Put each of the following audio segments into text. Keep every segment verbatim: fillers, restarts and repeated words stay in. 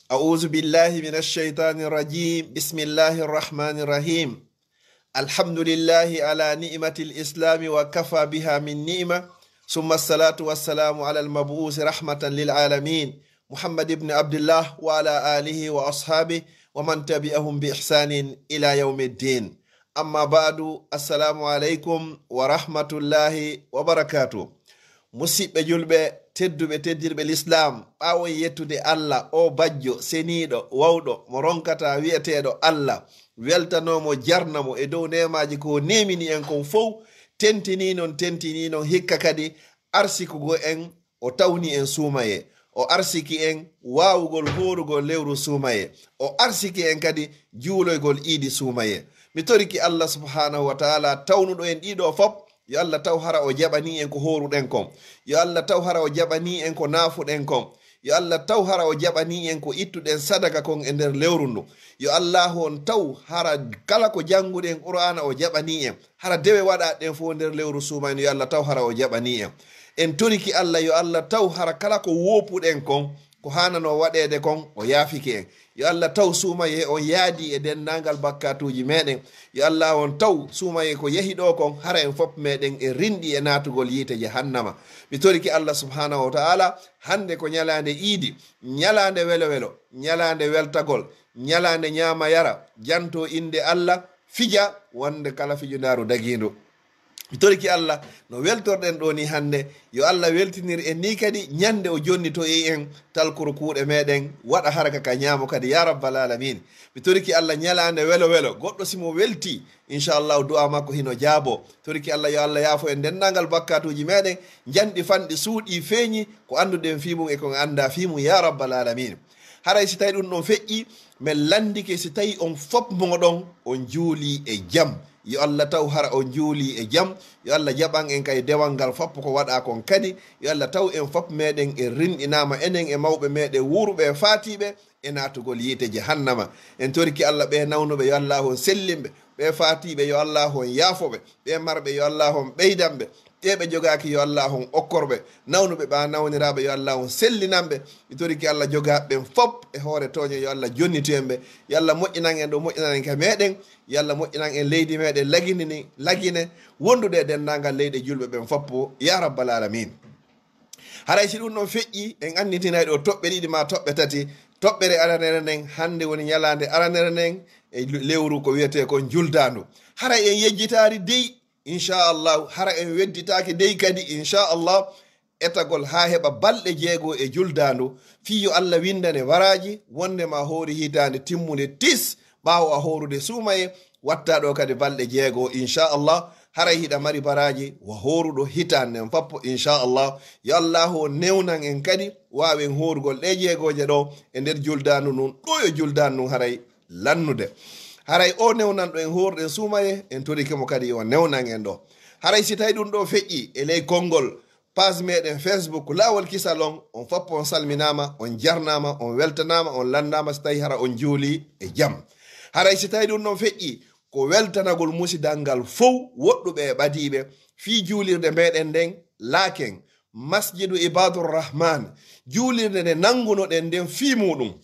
أعوذ بالله من الشيطان الرجيم. بسم الله الرحمن الرحيم. الحمد لله على نعمة الإسلام وكفى بها من نعمة، ثم الصلاة والسلام على المبعوث رحمة للعالمين محمد بن عبد الله وعلى آله وأصحابه ومن تبعهم بإحسان إلى يوم الدين. أما بعد، السلام عليكم ورحمة الله وبركاته. Musiɓɓe julɓe tedduɓe, teddirɓe lislaam, ɓaawo yettude Allah, o bajjo seniiɗo, wawɗo, mo ronkata wi'eteeɗo Allah, weltanoo mo, jarna mo e dow neemaaji ko o neemini en kon fow, tentini non, tentini non, hikka kadi arsikugo en, o tawni en suumaye, o arsiki en waawugol hoorugol lewru suumaye, o arsiki en kadi juuloygol iidi suumaye. Mi toriki Allah subhanahu wa ta'ala tawnuɗo en ɗiɗo fop, yo Allah taw hara o jaɓanii en ko hooruɗen kon. Yo Allah taw hara o jaɓanii en ko naafuɗen kon. Yo Allah taw hara o jaɓanii en ko ittuɗen sadaka kon e nder lewru ndu. Yo Allahu on taw hara kala ko jannguɗen Qur'aana o jaɓanii en. Hara dewe waɗaaɗen fof nder lewru suumayee, yo Allah taw hara o jaɓanii en. En toriki Allah, yo Allah taw hara kala ko woopuɗen kon, ko haananoo waɗeede kon, o yaafike en. Yo Allah taw suumayee on yaadi e denndaangal bakkaatuuji meɗen. Yo Allah on taw suumayee ko yehi ɗo kon, hara en fop meɗen e rinɗi e naatugol yiite jahannama. Mi toriki Allah subhanahu wa ta'ala, hannde ko ñalaande iidi, ñalaande welo welo, ñalaande weltagol, ñalaande ñaama yara, janto innde Allah, fija wonde kala fijundaaru dagiindu. Mi toriki Allah, no weltorɗen ɗo ni hannde, yo Allah weltinir en ni kadi ñande o jonnitoyi en, talkuru kuuɗe meɗen, waɗa haraka ka ñaamo kadi, ya rabbal alamin. Mi toriki Allah ñalaande welo welo, goɗɗo si mo welti, inchallahu du'a makko hino jaabo. Toriki Allah, yo Allah yaafo en denndaangal bakkaatuuji meɗen, janɗi fanɗi suuɗi feeñi, ko annduɗen fii mum e ko en anndaa fii mum, ya rabbal alamin. Haray si tawi ɗum ɗon feƴƴi, men lanndike si tawi on fop moɗon on juuli e jam. Yo Allah taw hara on juuli e jam. Yo Allah jaɓan en kay dewal ngal fop ko waɗaa kon kadi. Yo Allah taw en fop meɗen en rinɗinaama, enen e mawɓe meɗen wuuruɓe e faatiiɓe e naatugol yiite jahannama. En toriki Allah ɓe nawnuɓe, yo Allah on sellinɓe. Ɓe faatiiɓe, yo Allah on yaafoɓe. Ɓe marɓe, yo Allah on ɓeydanɓe. Ɓe ɓe jogaaki, yo Allah on okkorɓe. Nawnuɓe ɓa nawniraaɓe, yo Allah on sellinanɓe. Mi toriki Allah jogaaɓe ɓen fop e hoore tooñe, yo Allah jonnitu en ɓe. Yo Allah moƴƴinan en ɗo moƴƴinan en ka meɗen. Yo Allah moƴƴinan en leydi meɗen Lagine ni, Lagine, wondude e denndaangal leyɗe julɓe ɓen fop, ya rabbal alamin. Haray si ɗum ɗon feƴƴi, en annditinay ɗo toɓɓe ɗiɗi ma toɓɓe tati. Toɓɓere aranere nden, hannde woni ñalaande aranere nden e lewru ko wiyetee kon juldaandu. Haray en yejjitaari dey, inchallahu, hara en wedditaaki dey kadi, inchallah, etagol haa heɓa balɗe jeego e juldaandu, fii yo Allah winndane baraaji, wonde ma hoori hitaande timmunde tis, ɓaawo a hoorude suumaye, watta ɗo kadi balɗe jeego, inchallah, haray hiɗa mari baraaji, wa hooruɗo hitaande nden fappo, inchallah. Yo Allahu on newnan en kadi, waawen hoorugol ɗe jeegooje ɗo e nder juldaandu ndun, ɗo yo juldaandu ndun haray lannude. Haray o newnanɗo en hoorɗen suumaye, en torike mo kadi yo newnan en ɗo. Haray si tawi ɗum ɗo feƴƴi e ley konngol, page meɗen Facebook, Laawol Kisal on, on foppo on salminaama, on jarnaama, on weltanaama, on lanndaama si tawi hara on juuli e jam. Haray si tawi ɗum ɗon feƴƴi, ko weltanagol musidal ngal fow, woɗɗuɓe e ɓadiiɓe, fii juulirde meɗen nden, laaken, Masjidu Ibadur Rahman, juulirde nde nanngunoɗen nden fii muuɗum.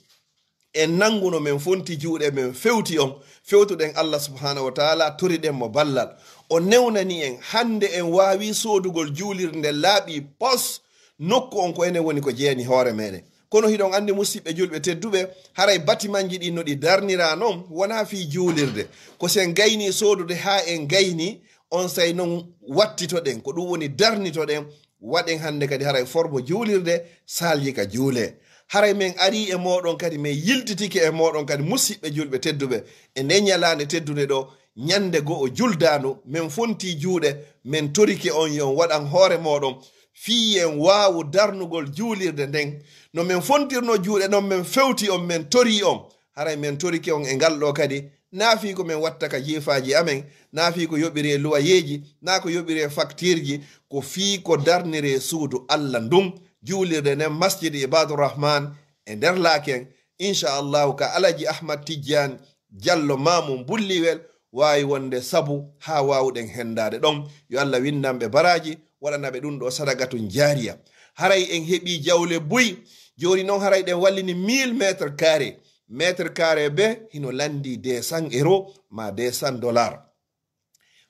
En nannguno men fonti juuɗe men fewti on, fewtuɗen Allah subhanahu wa ta'ala, toriɗen mo ballal. O newnani en, hannde en waawi soodugol juulirde nde laaɓi pos, nokku on ko enen woni ko jeeni hoore meɗen. Kono hiɗon anndi, musiɓɓe julɓe tedduɓe, haray batimanji ɗin no ɗi darnira non, wonaa fii juulirde. Ko si en gayni soodude haa en gayni, on say non wattitoɗen, ko ɗum woni darnitoɗen, waɗen hannde kadi haray forbo juulirde, saalji ka juulee. Haray men arii e mooɗon kadi, men yiltitike e mooɗon kadi, musiɓɓe julɓe tedduɓe, e nden ñalaande teddunde ɗo, ñande go'o juldaandu, men fonti juuɗe, men torike on yo on waɗan hoore mooɗon, fii en waawu darnugol juulirde nden. No men fontirno juuɗe non, men fewti on, men torii on. Haray men torike on e ngal ɗo kadi, naa fii ko men watta ka jiifaaji amen, naa fii ko yoɓiree luwayeeji, naa ko yoɓiree faktiirji, ko fii ko darniree suudu Allah ndun, juulirde nden, Masjidi Ibaadu Rahman e nder Laaken, inchallahu, ka Alaji Ahmad Tijjaan Jallo Maamum Bulliwel, waawi wonde sabu haa waawuɗen henndaade ɗon. Yo Allah winndan ɓe baraaji, waɗana ɓe ɗum ɗo sadaqatun jaariya. Haray en heɓii jawle buy, Jooni noon haray ɗen wallini mille mètres carrés. Mètre carré be hino lanndii deux cents euros maa deux cents dollars.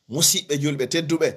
Musiɓɓe julɓe tedduɓe,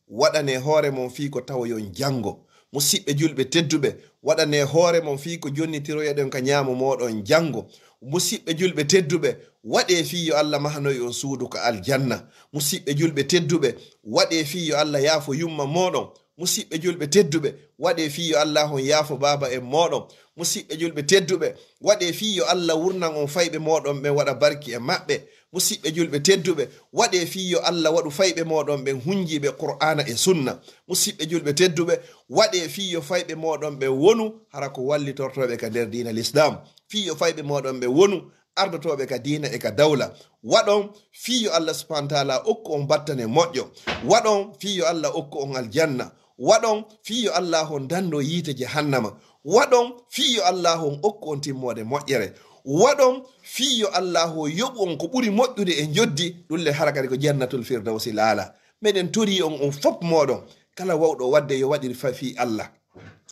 waɗanee hoore mon fii ko tawoyon janngo. Musiɓɓe julɓe tedduɓe, waɗanee hoore mon fii ko jonnitiroyeɗon ka ñaamo mooɗon janngo. Musiɓɓe julɓe tedduɓe, waɗee fii yo Alla mahanoy on suudu ka aljanna. Musiɓɓe julɓe tedduɓe, waɗee fii yo Alla yaafo yumma mooɗon. Musiɓɓe julɓe tedduɓe, waɗee fii yo Alla on yaafo baaba en mooɗon. Musiɓɓe julɓe tedduɓe, waɗee fii yo Alla wurnan on fayɓe mooɗon ɓen, waɗa barki e maɓɓe. Musiɓɓe julɓe tedduɓe, waɗee fii yo Alla waɗu fayɓe mooɗon ɓen hunjiiɓe Qur'aana e Sunna. Musiɓɓe julɓe tedduɓe, waɗee fii yo fayɓe mooɗon ɓen wonu hara ko wallitortooɓe ka nder diina Lislaam. Fii yo fayɓe mooɗon ɓen wonu ardotooɓe ka diina e ka dawla. Waɗon fii yo Alla subhaanahu wa taala okku on battane moƴƴo. Waɗon fii yo Alla okku on aljanna. Waɗon fii yo Alla on danndo yiite jahannama. Waɗon fii yo Alla on okku on timmoode moƴƴere. Waɗon fii yo Alla on yoɓu on ko ɓuri moƴƴude e njoddi, ɗun le hara kadi ko jannatul firdawsil aala. Meɗen torii on, on fop mooɗon, kala wawɗo waɗde yo waɗir fa-, fii Alla.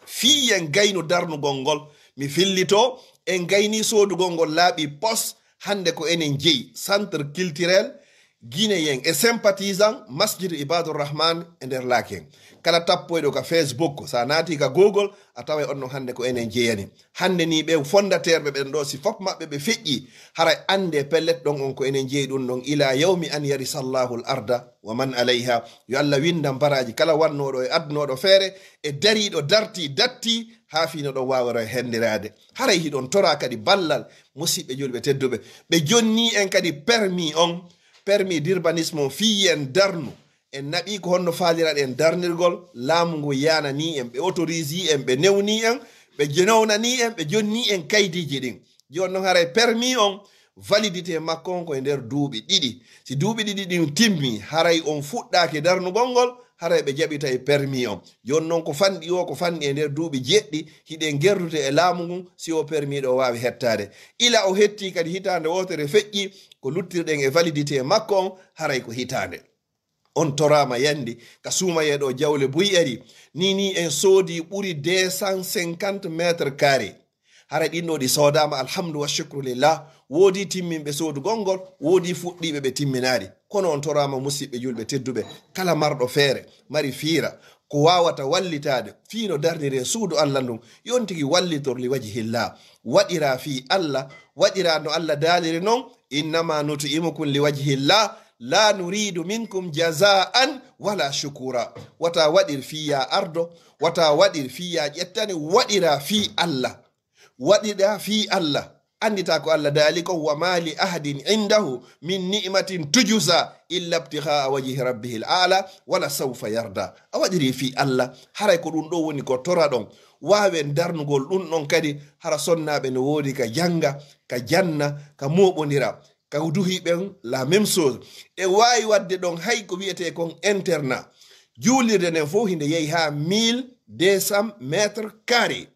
Fii en gaynu darnugol ngol, mi fillitoo, en gaynii soodugol ngol laaɓi pos, hannde ko enen jeyi Centre Culturel Guinéen et Sympathisant Masjidu Ibadur Rahman e nder Laken. Kala tappoyɗo ka Facebook, so a naatii ka Google, a taway on non hannde ko enen jeyani. Hannde nii ɓe fondateur ɓe ɓen ɗoo, si fop maɓɓe ɓe feƴƴii, haray anndee pellet ɗon on ko enen jeyi ɗun ɗon, ila yawmi an yarisallahu al arda wa man alayha. Yo Alla winndan baraaji kala wannooɗo e adunooɗo feere, e dariiɗo dartii, dattii, haa fii no ɗon waaworo e henndiraade. Haray hiɗon toraa kadi ballal, musiɓɓe julɓe tedduɓe. Ɓe jonnii en kadi permis on, permis d'urbanisme on, fii en darnu. En naɓii ko honno faaliraɗen darnirgol, laamu ngun yaananii en, ɓe autorisii en, ɓe newnii en, ɓe je-, newnanii en, ɓe jonnii en kaydiiji ɗin. Jooni non haray permis on, validité makko on ko e nder duuɓi ɗiɗi. Si duuɓi ɗiɗi ɗin timmii, haray on fuɗɗaaki darnugol ngol, haray ɓe jaɓitay permis on. Jooni non ko fanɗi o, ko fanɗi e nder duuɓi jeɗɗi, hiɗen gerdude e laamu ngun, si o permis ɗo waawi hettaade. Ila o hettii kadi hitaande wootere feƴƴii, ko luttirɗen e validité makko on, haray ko hitaande. On toraama yandi ka suumayee ɗo jawle buy ari. Nii nii en soodii ɓuri deux cent cinquante mètres carrés. Hara ɗin ɗo ɗi soodaama, alhamdu wa shukru lillah. Woodii timminɓe soodugol ngol, woodii fuɗɗiiɓe ɓe timminaali. Kono on toraama musiɓɓe julɓe tedduɓe, kala marɗo feere, mari fiira, ko waawata wallitaade, fii no darniree suudu Alla ndun, yo on tigi wallitor li wajhillah. Waɗiraa fii Alla, waɗiraa no Alla daaliri non, "Innama nut'imukum li wajhillah, la nuridu minkum jazaan wala shukura." Wata waɗir fii yaa ardo, wata waɗir fii yaa ƴettane, waɗiraa fii Alla. Waɗiraa fii Alla. Anndita ko Alla daali kon, "Wa ma li ahadin indahu min ni'matin tujza illa ibtighaa wajhi rabbihil a'la, wala sawfa yarda." A waɗirii fii Alla, haray ko ɗun ɗo woni ko toraɗon. Waawen darnugol ɗun ɗon kadi, hara sonnaaɓe no woodi ka jannga, ka janna, ka mooɓondira, ka duhi ɓen, la même chose. E waawi waɗde ɗon hay ko wi'etee kon internat. Juulirde nden fof hinde yehi haa mille deux cents mètres carrés.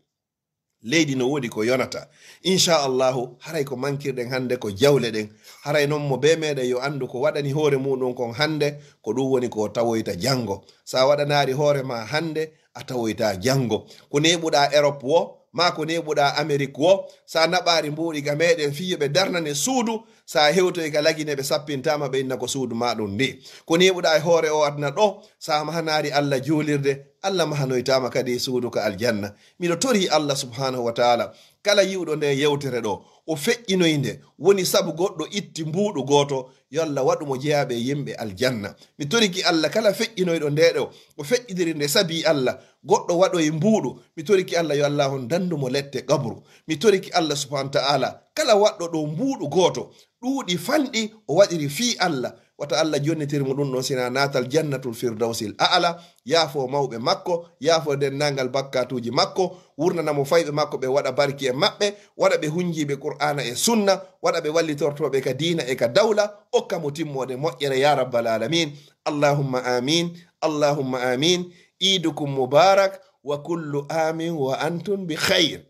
Leydi no woodi ko yonata. Inchallahu, haray ko mankirɗen hannde ko jawle ɗen. Haray non mo bee meɗen yo anndu ko waɗani hoore muɗum kon hannde, ko ɗum woni ko o tawoyta janngo. Sa waɗanaari hoore ma hannde, a tawoyta janngo. Ko neeɓuɗa Europe wo, maa ko neeɓuɗa Amérique wo, sa naɓaari mbuuɗi ga meɗen fii yo ɓe darnane suudu, sa hewtoyi ka Lagine ɓe sappintaama ɓe inna ko suudu ma ɗum ndi. Ko neeɓuɗa e hoore o aduna ɗo, sa mahanaari Allah juulirde, Allah mahanoytaama kadi suudu ka aljanna. Miɗo torii Allah subhanahu wa taala, kala yi'uɗo nde yewtere ɗo, o feƴƴinoyi nde, woni sabu goɗɗo itti mbuuɗu gooto, yo Allah waɗu mo jeyaaɓe e yimɓe aljanna. Mi toriki Allah kala feƴƴinoyɗo nde ɗo, o feƴƴidiri nde sabii Allah, goɗɗo waɗoyi mbuuɗu, mi toriki Allah yo Allah on dandu mo lette qabru. Mi toriki Allah subhanahu wa ta'ala kala waɗɗo ɗo mbuuɗu gooto, ɗuuɗi fanɗi o waɗiri fii Allah, wata Allah jonnitir mo ɗum ɗon sina naatal jannatul firdawsil a'la, yaafo mawɓe makko, yaafo denndaangal bakkatuuji makko, wurnana mo fayɓe makko ɓe waɗa barki e maɓɓe, waɗa ɓe hunjiiɓe Qur'aana e Sunna, waɗa ɓe wallitortooɓe ka diina e ka dawla, okka mo timmoode moƴƴere ya rabbal alamin. Allahumma amin, Allahumma amin. Iidukum mubarak wa kullu amin wa antum bi khayr.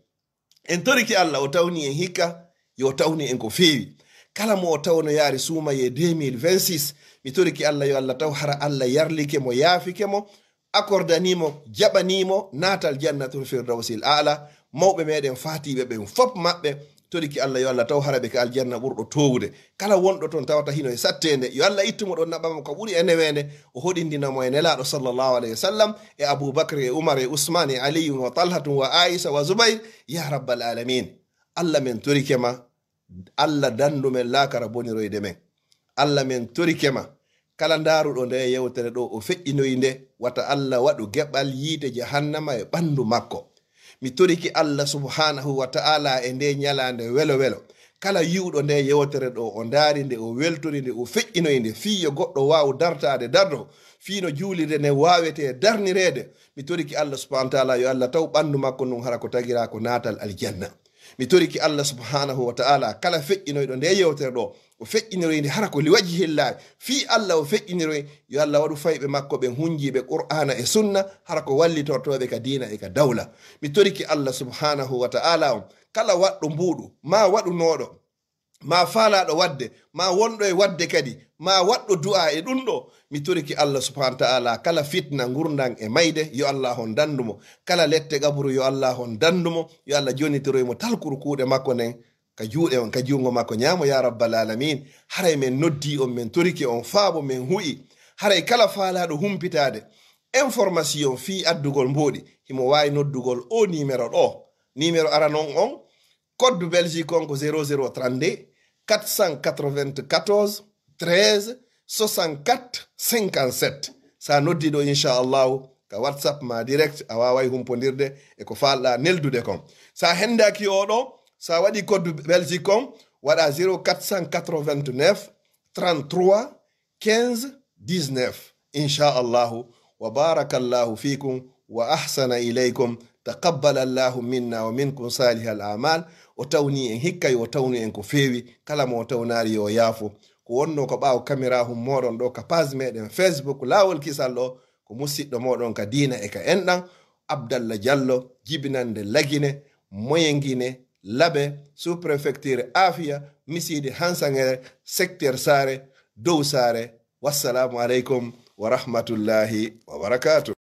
En toriki Allah o tawni en hikka, yo tawni en ko feewi. Kala mo o tawno yaari suumayee deux mille vingt-six, mi toriki Allah yo Allah taw hara Allah yarlike mo, yaafike mo, accordanii mo, jaɓanii mo naatal jannatul firdawsil a'la. mawɓe meɗen faatiiɓe ɓen fop maɓɓe. Toriki Allah yo Allah taw hara ɓe ka aljanna ɓurɗo toowude. Kala wonɗo ton tawata hino e satteende, yo Allah ittu mo ɗon naɓa mo ko ɓuri e neweende, o hoɗindina mo e Nelaaɗo sallallahu alayhi wa sallam, e Abu Bakr, e Umar, e Usman, e Aliyun, wa Talhatun, wa Aisha, wa Zubair, ya rabbal alamin. Allah men torike ma, Allah dandu men laakara boniroyde men. Allah men torike ma, kala ndaaruɗo nde yewtere ɗo o feƴƴinoyi nde, wata Allah waɗu geɓal yiite jahannama e ɓandu makko. Mi toriki Allah subhanahu wa ta'ala e nde ñalaande welo welo. Kala yi'uɗo nde yewtere ɗo, o ndaari nde, o weltori nde, o feƴƴinoyi nde, fii yo goɗɗo waawu dartaade dardo, fii no juulirde nden waawetee darnireede. Mi toriki Allah subhanahu wa ta'ala yo Allah taw ɓandu makko ndun hara ko tagiraa ko naatal aljanna. Mi toriki Allah subhanahu wa ta'ala kala feƴƴinoyɗo nde yewtere ɗo, o feƴƴiniroy nde hara ko liwajhillahi, fii Allah o feƴƴiniroy, yo Allah waɗu fayɓe makko ɓen hunjiiɓe Qur'aana e Sunna, hara ko wallitortooɓe ka diina e ka dawla. Mi toriki Allah subhanahu wa ta'ala on, kala waɗɗo mbuuɗu, maa waɗunooɗo, maa faalaaɗo waɗde, maa wonɗo e waɗde kadi, maa waɗɗo du'a e ɗun ɗo, mi toriki Allah subhanahu wa ta'ala kala fitna ngurndan e mayde, yo Allah on dandu mo, kala lette qaburu, yo Allah on dandu mo, yo Allah jonnitiroy mo talkuru kuuɗe makko nden, ka juuɗe on, ka juungo makko ñaamo, ya rabbal alamin. Haray men noddi on, men torike on, faabo men hu'i. Haray kala faalaaɗo humpitaade information fii addugol mboɗi, himo waawi noddugol o numéro ɗo. Numéro aranon on, code Belgique on ko zéro zéro trente-deux, quatre cent quatre-vingt-quatorze, treize, soixante-quatre, cinquante-sept. Sa noddi ɗo, inchallahu, ka WhatsApp ma direct, a waaway humpondirde e ko faalɗa neldude kon. Sa hendaaki o ɗo, sa waɗi code Belgique on, waɗa zéro quatre cent quatre-vingt-neuf, trente-trois, quinze, dix-neuf. Inchallahu. Wa barakallahu fikum wa ahsana ilaykum. Taqabbala Allahu minna wa minkum salihal a'mal. O tawni en hikka, yo o tawnu en ko feewi. Kala mo o tawnaari, yo o yaafo. Ko wonno ko ɓaawo kamirahun moɗon ɗo ka page meɗen Facebook Laawol Kisal ɗo, ko musiɗɗo moɗon ka diina e ka enɗan, Abdallah Diallo, jibinande Lagine, Moyengine, Labe, sous-préfecture Afia, misiide Hansangere, secteur Saare, dow Saare. Wassalamu aleykum wa rahmatullahi wa barakatuh.